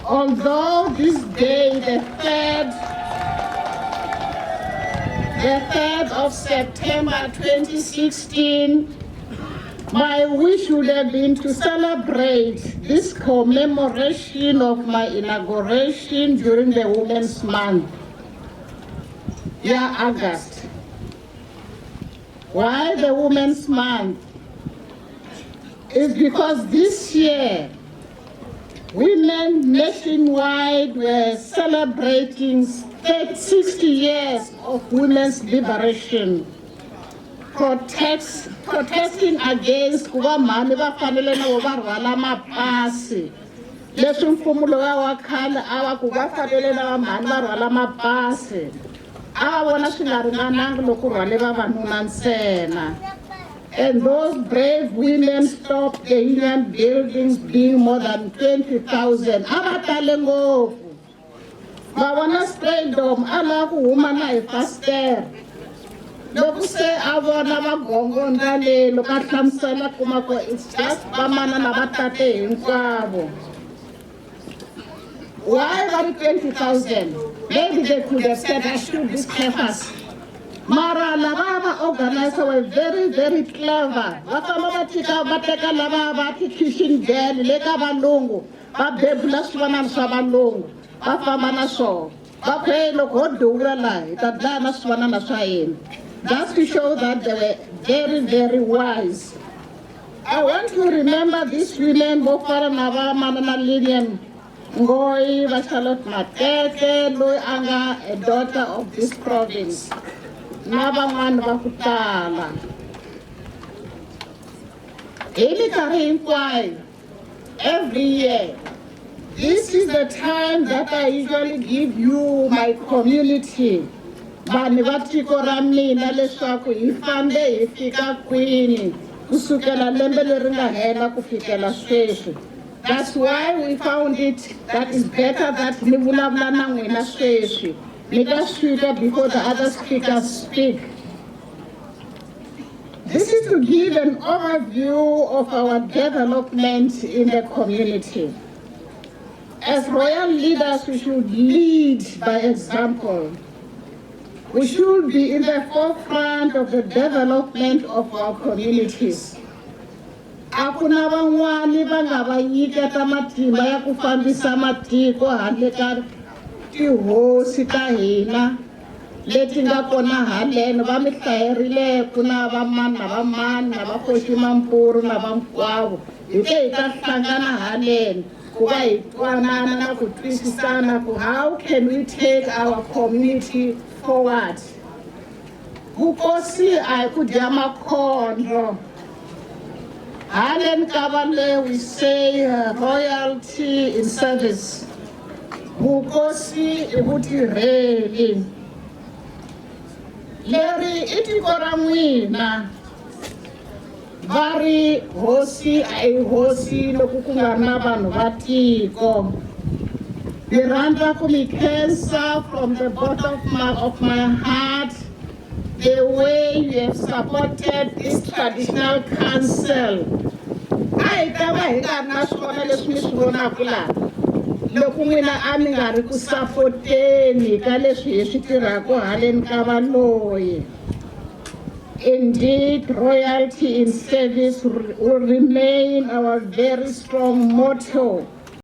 Although this day, the 3rd of September 2016, my wish would have been to celebrate this commemoration of my inauguration during the Women's Month, yeah, August. Why the Women's Month? Is because this year, women nationwide were celebrating 60 years of women's liberation, protesting against ku va mhani va fanele na vo va rhwala mapasi, leswi mfumo lowuya wa khale a va ku va fanele na vamhani va rhwala mapasi. A va vona swi nga ringanangi loko rhwale vavanuna ntsena. And those brave women stopped the Union Buildings, being more than 20,000. A va tale ngopfu. Va vona Strijdom a lava ku huma na hi fastere. Loko se a vona va gongondza le, loko a hlamusela, kuma ku it's just vamanana va tate hinkwavo. Why va ri 20,000? Maybe they could have said, "I shoot this clefas." Mara lava va organizer were very, very clever. Va famba va tika va teka lava va ti-kitchen girl le ka valungu, va bebula swivanana swa valungu, va famba na swona. Va ku, "Hey, loko ho duvula laha, hi ta dlaya na swivanana swa hina." Just to show that they were very, very wise. I want to remember these women vo fana na va manana Lilian Ngoyi, va Charlotte Maxeke, loyi a nga a daughter of this province, na van'wani va ku tala. Hi minkarhi hinkwayo, every year, this is the time that I usually give you, my community, vanhu va tiko ra mina, leswaku hi fambe hi fika kwini kusukela lembe leri nga hela ku fikela sweswi. That's why we found it that is better that ni vulavula na n'wina sweswi, ni ta swi before the other speakers speak. This is to give an overview of our development in the community. As royal leaders, we should lead by example. We should be in the forefront of the development of our communities. A ku na van'wani va nga va nyiketa matimba ya ku fambisa matiko handle ka tihosi ta hina leti nga kona haleno. Va mi hlayerile, ku na vamani na vamani na va Kgosi Mampuru na vankwavo. Hi te hi ta hlangana haleno ku va hi twanana na ku twisisana ku how can we take our community forward. Vukosi a hi ku dya makhondlo. Haleni ka va le, we say royalty in service. Vukosi i vutirheli. Leri i tiko ra n'wina. Va ri hosi a hi hosi loko ku nga ri na vanhu va tiko. Ni rhandza ku mi khensa from the bottom of my heart, the way you have supported this traditional council. A hi ta va hi nga ri na swona leswi mi swi vonaka laha loko n'wina a mi nga ri ku sapoteni ka leswi hi swi tirhaka haleni ka valoyi. Indeed, royalty in service will remain our very strong motto.